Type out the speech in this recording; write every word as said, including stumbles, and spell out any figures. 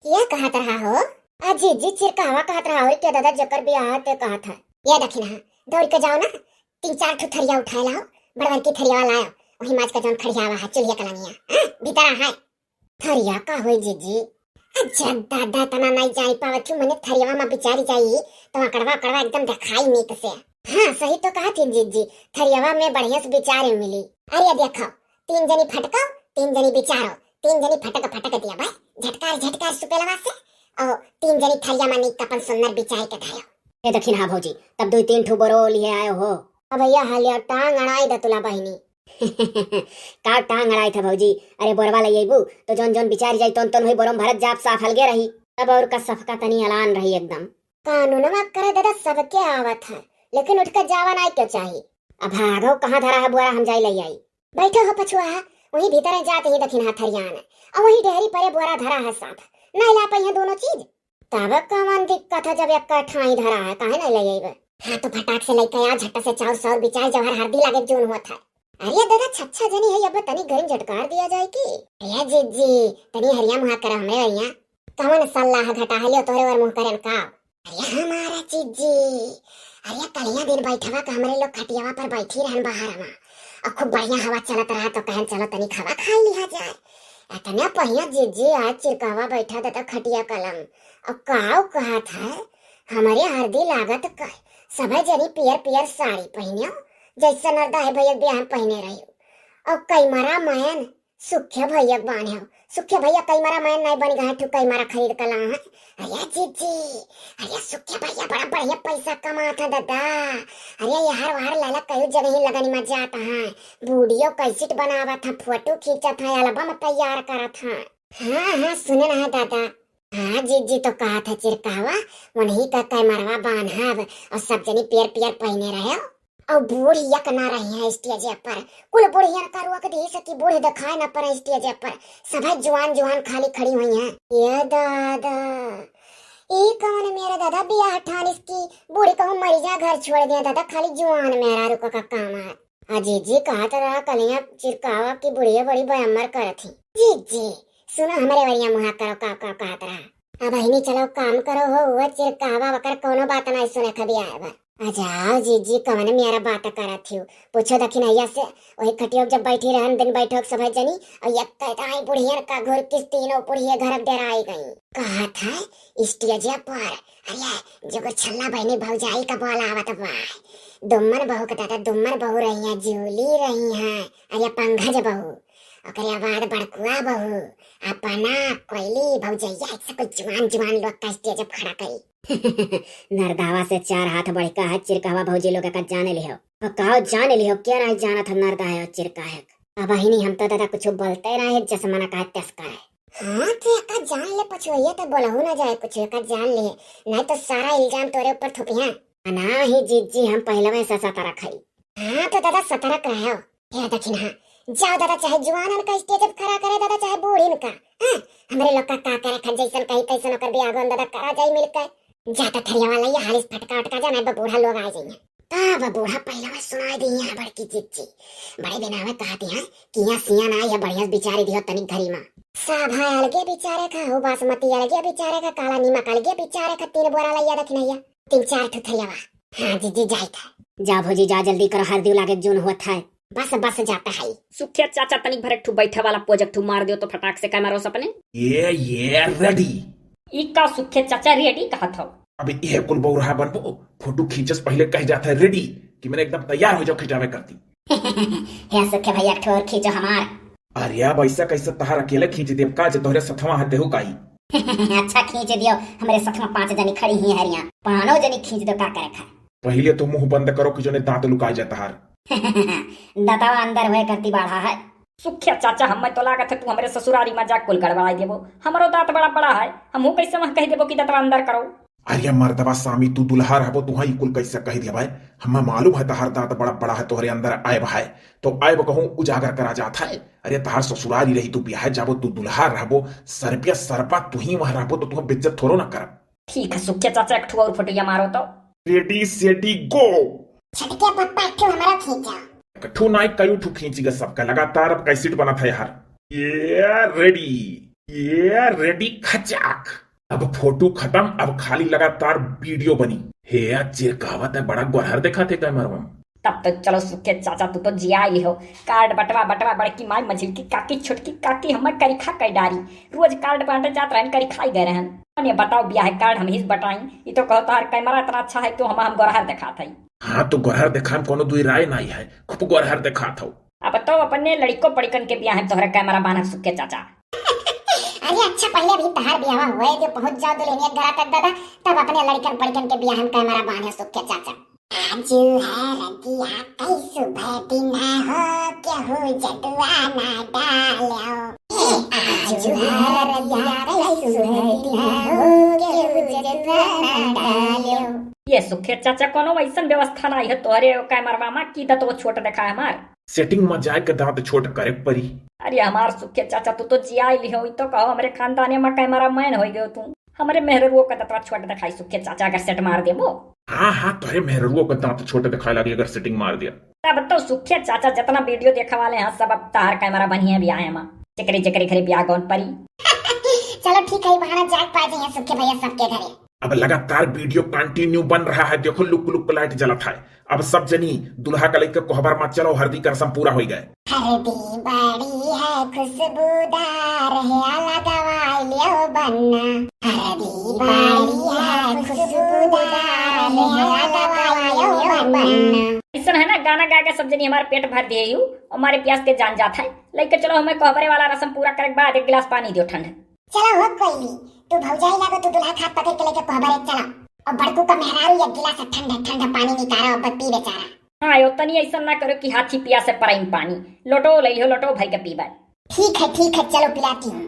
क्या कहत रहा हो? आ जीजी, चिरकावा कहत रहा हो, के दादा जेकर बियाह है ते कहत है। ये देखी ना, दौड़ के जाओ ना, तीन चार ठो थरिया उठाए लाओ, बड़वन की थरिया लाओ, वही माज का जौन खड़ियावा है, चूल्हे कलंगिया, हाँ, भीतर है। थरिया का होई जीजी? अच्छा दादा, तना नहीं जानी पावत हूँ, मने थरियावा में बिचारी जाई, तो अकड़वा, अकड़वा एकदम दिखाई नीक से। हाँ, सही तो कहा थी जीजी, थरियावा में बढ़िया से बिचारे मिली। अरे देखो, तीन जनी फटको, तीन जनी बिचारो, तीन जनी फटक फटक दिया भाई, झटकार झटकार सुपेलवा से, और तीन जनी थरिया में नीक अपन सुन्नर बिचाई के धरो। ये देखिन हाँ भौजी, तब दुई तीन ठो बोरो लिए आयो हो। अब भैया हालिया टांग अड़ाई द तुला बहिनी। का टांग अड़ाई था भौजी? अरे बोरवा ले अइबू तो जौन जौन बिचार जाई तौन तौन वही बोरो में भरत जाब, साफ अलगे रही। तब और का सफका तनी अलान रही एकदम। कानूनवा करे दादा सबके आवत है, लेकिन उठ के जावा नाई के चाही। अब भागो, कहाँ धरा है बोरा, हम जाई ले आई। बैठो हो पछुआ है, वही भीतर जात ही दखिन हाथ हरियान, और वही डेहरी परे बोरा धरा है साफ, नहीं ला पाई है दोनों चीज। तब कवन दिक्कत है जब एक ठाई धरा है, काहे नहीं ले अइबे? हाँ तो फटाक से लेके आ, झट्टा से चाउर साउर बिचार, जवार हरदी लागे जून होत है। अरे दादा, छच्छा जनी है, अब तनी गरम झटकार दिया जाए की। अरे जीजी, तनी हरिया मुहा कर हमरे वरिया। कवन सल्लाह घटा है, लियो तोरे वर मुँह करन का। अरे हमारा जीजी, अरे कलिया दिन बैठवा के हमरे लोग खटियावा पर बैठी रहन बाहर में, और खूब बढ़िया हवा चलत रहा तो कहन चलो तनी हवा खा लिहा जाए। इतने पहिया जीजी आज चिरकावा बैठा दादा खटिया कलम, और काव कहत है, हमरे हरदी लागत का, सभे जनी पियर पियर साड़ी पहिन्यो, जैसे नरदा है भैया बियाह में पहिने रही। और कैमरा मैन सुखे भैया बान्हे हो। सुखे भैया कैमरा मैन नहीं बन गए, ठू कैमरा खरीद के ला है। अरे जीजी, अरे सुखे भैया बड़ा बढ़िया पैसा कमात है दादा। अरे यार वार लाला कई जगह ही लगन में जात है, वीडियो कैसेट बनावत है, फोटो खींचत है, एल्बम तैयार करत है। हाँ हाँ, सुने ना है दादा, हाँ, जीजी तो कहत है चिरकावा, उन्हीं का कैमरवा बान्हब, और सब जनी पियर पियर पहिने रहे, और बूढ़ी एक ना रही है स्टेज पर। कुल बुढ़ियन का रोक दी सकी, बूढ़ दिखाए न पड़े स्टेज पर, सभे जुआन जुआन खाली खड़ी हुई हैं। ये दादा, ई कौन मेरा दादा बियाह ठानिस की बूढ़ी कहूँ मरी जा, घर छोड़ दिया दादा, खाली जुआन मेरा रुका का काम है। आ जीजी कहत रहा कलिया चिरकावा की बुढ़िया बड़ी बयम्मर करत ही। जीजी, सुनो हमरे वरिया मुहा करो का का कहत रहा। अब बहिनी चलो काम करो हो, वो चिरकावा वकर कोनो बात नहीं सुने खबी आए बा। आ जाओ जीजी, कवन मेरा बात करत ही, पूछो दखिनैया से। वही खटियो जब बैठी रहन दिन बैठो सभे जनी, और एक कहता है बुढ़ियन का घुर किस तीनों बुढ़िया घर डेराई गई। कहत है स्टेज पर, अरे जो छल्ला बहनी भौजाई का बोलावत बा, दुम्मन बहू के दादा, दुम्मन बहू रही है, जूली रही है, अरे पंकज बहू, ओकरे बाद बड़कुआ बहू, अपना कोयली भौजैया, ऐसे कुछ जुआन जुआन लोग का स्टेज पर खड़ा करी। नरदावा से चार हाथ बढ़ का है, चिरकावा भौजी लोग का जाने लिहो। और का जाने लिहो, क्या नहीं जानत हम नरदा है और चिरका है। अब बहिनी हम तो दादा कुछ बोलते रहे, जस मना कहे तस करे। हाँ, तो एका जान ले पछुआइया तो बोलहु ना जाए कुछ, एका जान ले, नहीं तो सारा इल्जाम तोरे ऊपर थोपिया। ना ही जीजी, हम पहलवे से सतर्क हई। हाँ, तो दादा सतर्क रहो। हे दखिन, हाँ, जाओ दादा, चाहे जुआनन का स्टेज पर खड़ा करे दादा, चाहे बूढ़िन का। हाँ, हमरे लोग का का करे खा, जैसन कहीं तैसन ओकर बियाह गोन दादा करा जाई मिलके। जा तो थरियावा लइया, हालिस फटका उटका जा, नहीं बा बूढ़ा लोग आ जाइए। तब बूढ़ा पहलवा सुनाई दी है बड़की जीजी। बड़े बिनावे कहती हैं कि यहाँ सियान आई है, बढ़िया से बिचारी दियो तनिक घरी मा। साभा अलगे बिचारे का, हो बासमती अलगे बिचारे का, काला नीमक अलगे बिचारे का, तीन बोरा लइया दखिनैया, तीन चार ठो थरियावा। हाँ जीजी, जाई था। जा भौजी जा, जल्दी करो, हरदी लागे जून होत है। बस बस जाता है। सुखिया चाचा तनिक भर एक ठू बैठे वाला पोज एक ठू मार दियो तो फटाक से कैमरा सपने। ये ये रेडी। ई का सुखे चाचा रेडी कहत हौ? अबे इहे कुल बौरहा बनबो, फोटो खींचस पहिले कह जात है रेडी, कि मैंने एकदम तैयार हो जाओ खिंचावे करती। हे सुखे भैया, ठोर खींचो हमार। अरे अब ऐसा कैसे तहार अकेले खींच देब का, जे तोहरे सथवा हते हो काई? अच्छा खींच दियो, हमरे सथवा पांच जनी खड़ी ही हरिया, पानो जनी खींच दो का करे खा। पहिले तो मुंह बंद करो कि जोने दांत लुकाए जा तहार। दांतवा अंदर हुए करती बाढ़ा है। सुखिया चाचा, हमें तो लागत है तू हमरे ससुरारी मजाक कुल गड़बड़ाई देबो। हमरो दांत बड़ा बड़ा है, हमहू कैसे वहां कह देबो कि दांतवा अंदर करो। अरे मर्दवा सामी, तू दुल्हा रहबो, तू ही कुल कैसे कह दिया भाई? हमें मालूम है तहार दांत बड़ा बड़ा है, तोहरे अंदर आयब है, तो आयब कहूँ उजागर करा जात है। अरे तहार ससुरारी रही, तू बियाह जाबो, तू दुल्हा रहबो, सरपिया सरपा तू ही वहां रहबो, तो तू बेइज्जत थोड़ो ना करब। ठीक है सुखिया चाचा, एक ठो और फोटोया मारो तो। रेडी सेडी गो। छटके पप्पा, एक ठो हमारा खींचा। एक ठो नाई, कई ठो खींची गा सबका लगातार, अब कैसेट बनत है यार। ये रेडी। ये ready खचाक। अब फोटो खतम, अब खाली लगातार video बनी। हे यार, चिरकावत है, बड़ा गोरहर देखात है कैमरवा में। तब तो चलो सुखे चाचा, तू तो जियाइ लिहो। Card बटवा बटवा, बड़की माई, मझिलकी काकी, छोटकी काकी, हमर करिखा कै डारी। रोज card बांटे जात रहन, करिखाइ गए रहन। अने बताओ, बियाह card हमहिस बटाई, ई तो कहो तोहार कैमरा इतना अच्छा है, तो हम, हम गोरहर देखात है। हाँ, तो गोरहर देखान कोनो दुई राय नाई है, खूब गोरहर देखात हो। अब तो अपने लड़िको पड़िकन के बियाह में तोहरे कैमरा बांधब सुखे चाचा। अरे अच्छा, पहिले अभी तहार बियाह हुए दे, पहुंच जाओ दुल्हनिया के घरा तक दादा, तब अपने लड़िकन पड़िकन के बियाह में कैमरा बांधे सुखे चाचा। आजु हरदिया कै सुभ दिन हो, केहू जदुआ ना डाल्यो। आजु हरदिया कै सुभ दिन हो, केहू जदुआ ना डाल्यो। ये सुखे चाचा, कोनो वैसन व्यवस्था नाई है तोहरे कैमरवा में कि दतवो छोट देखाए हमार। Setting में जाए के दांत छोट करे परी। अरे हमार सुखे चाचा, तू तो जियाइ लिहो, ई तो कहो हमरे खानदाने में cameraman होइ गयो तू। हमरे मेहररुओ का दतवा छोट देखाई सुखे चाचा, अगर set मार देबो। हाँ, हाँ, तोहरे मेहररुओ का दांत छोट देखाए लागी अगर setting मार दिया। तब तो सुखे चाचा, जितना video देखे वाले हैं सब अब तहार कैमरा बनिए बियाह में। जेकरे जेकरे घरे बियाह गौन परी। चलो ठीक है, बहाना जाग पा जाइए सुखे भैया सबके घरे। अब लगातार video continue बन रहा है। देखो लुक लुक light जलत है। अब सब जनी दुल्हा का लइके कोहबर में चलो, हरदी का रसम पूरा होइ गए। हरदी बड़ी है खुशबूदार है, आला दवाई लियो बन्ना। हरदी बड़ी है खुशबूदार है, आला दवाई लियो बन्ना। ऐसन है ना, गाना गा के सब जनी हमार पेट भर दिए यू, हमारे प्यास के जान जात है। लइके चलो, हमें कोहबरे वाला रसम पूरा करे के बाद एक गिलास पानी दियो ठंड। चलो हो कोइली, तू भौजाई लागो, तू दुल्हा खाट पकड़ के लेके कोहबरे चला। और बड़कू का मेहरारू एक गिलास ठंडा ठंडा पानी निकारा और पी बेचारा। हाँ, यो तनी ऐसा ना करो कि हाथी पिया से पराइन पानी। लोटो ले लियो, लोटो भर के पीबे। ठीक है, ठीक है, चलो पिलाती हूँ।